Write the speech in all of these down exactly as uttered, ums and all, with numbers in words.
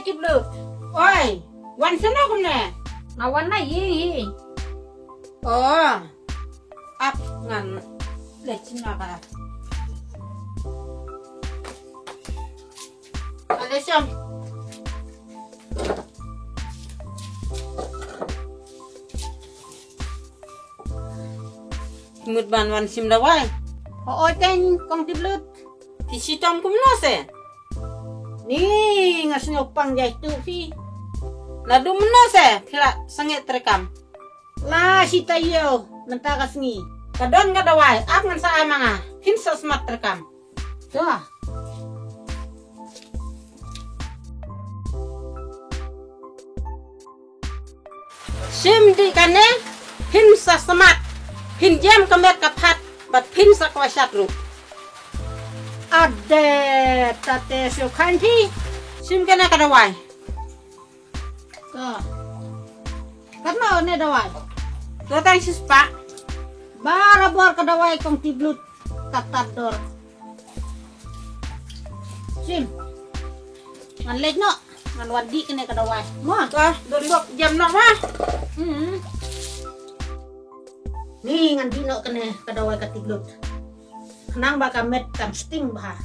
Tiplut. Oi, wan shano kumne? Nga wan na ïing hi. Oh. Ap ngan leit sha ka. Ale shong. Mut ban wan shim dawai. Ho oi teng kong Tiplut. Phi shitom kumno se? Ni nga sngewpang jai tu phi. Naduh mynno se phi la sangeh treikam? La shi taïew mynta ka sngi. Ka don ka dawai ap ngan sa ai ma nga. Phin sa smat treikam. To. Shim dih kane, phin sa smat, phin jem ka met ka phad, bad phin sa kwah shat ruh. Ade, tate shu khan phi. Shim kane ka dawai. Ka. Katno ne dawai? To tang shispah. Barabor ka dawai kong Tiplut. Ka tad dor. Shim. Ngan leit noh. Ngan wan dih kane ka dawai. Mo. Ka, don bok jam noh ma. Hmm. Ni ngan dih noh kane ka dawai ka Tiplut. Khnang ba ka met kan sting bha.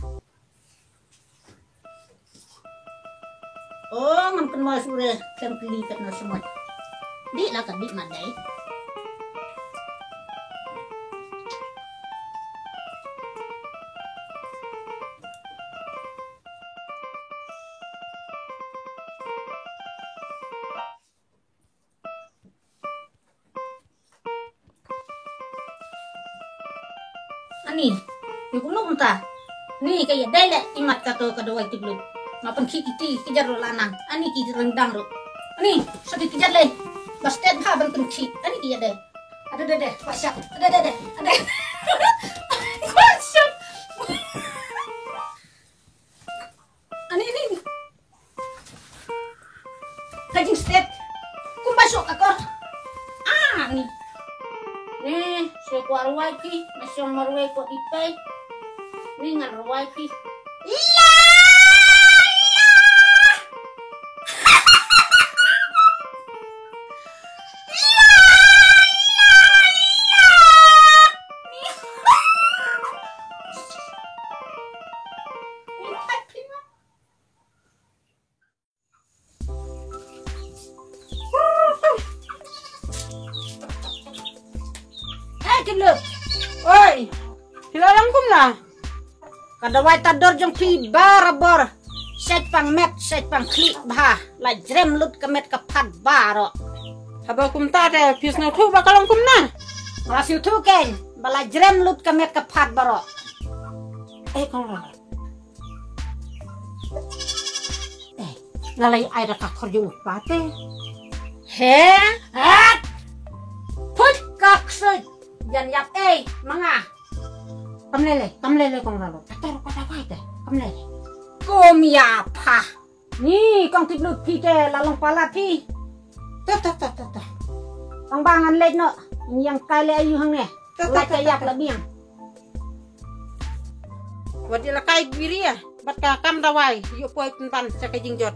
Oh, ngam kynmaw shuh re, khlem kylli katno shuh. Dih la ka dih ma dei. Ani, ïa kumno kumta? Ni ka ïa dei leh i mat kato ka dawai Tiplut. Nga pynkhih kiti ki jar ruh la nang. Ani ki ryndang ruh. Ani, sa ki jar leh. Ba stet bha ban pynkhih. Ani ki ïa dei. Ade, ade, ade. Kwah shap. Ade, ade, ade. Ade. Kwah shap. Ani, ani. Ka jingstet. Kumba suk akor. Ah, ni. Ni, shu kwah rwai phi. Nga shong marwei ko di pei. Ni ngan rwai phi. Iya! Eh, Tiplut. Oi. Phi la long kumno? Ka dawai tad dor jong phi barabor. Shet pang met, shet pang khlieh bha. La jrem lut ka met ka phad baroh. Haba kumta te phi sngewthuh ba ka long kumno? Nga la sngewthuh kein ba la jrem lut ka met ka phad baroh. Eh, kong Ron. Eh, la lei ai da ka khor jong u pa te. He? Hat! Put ka ksuid. Jan ïap ei, ma nga. Kam lei lei, kam lei lei kong Ralo. Ka tor ka dawai te. Kam lei lei. Kum ïa pha. Ni kong Tiplut phi te la long palat phi. Ta ta ta ta ta. Tang ba ngan leit noh. Ngan ïeng kai leh aïu hangne. Ta ta ta ta. Lait ka ïap la biang. Wat ïa la kai biri ïa. Bad ka kam dawai. Ïoh poi pynban sha ka jingjot.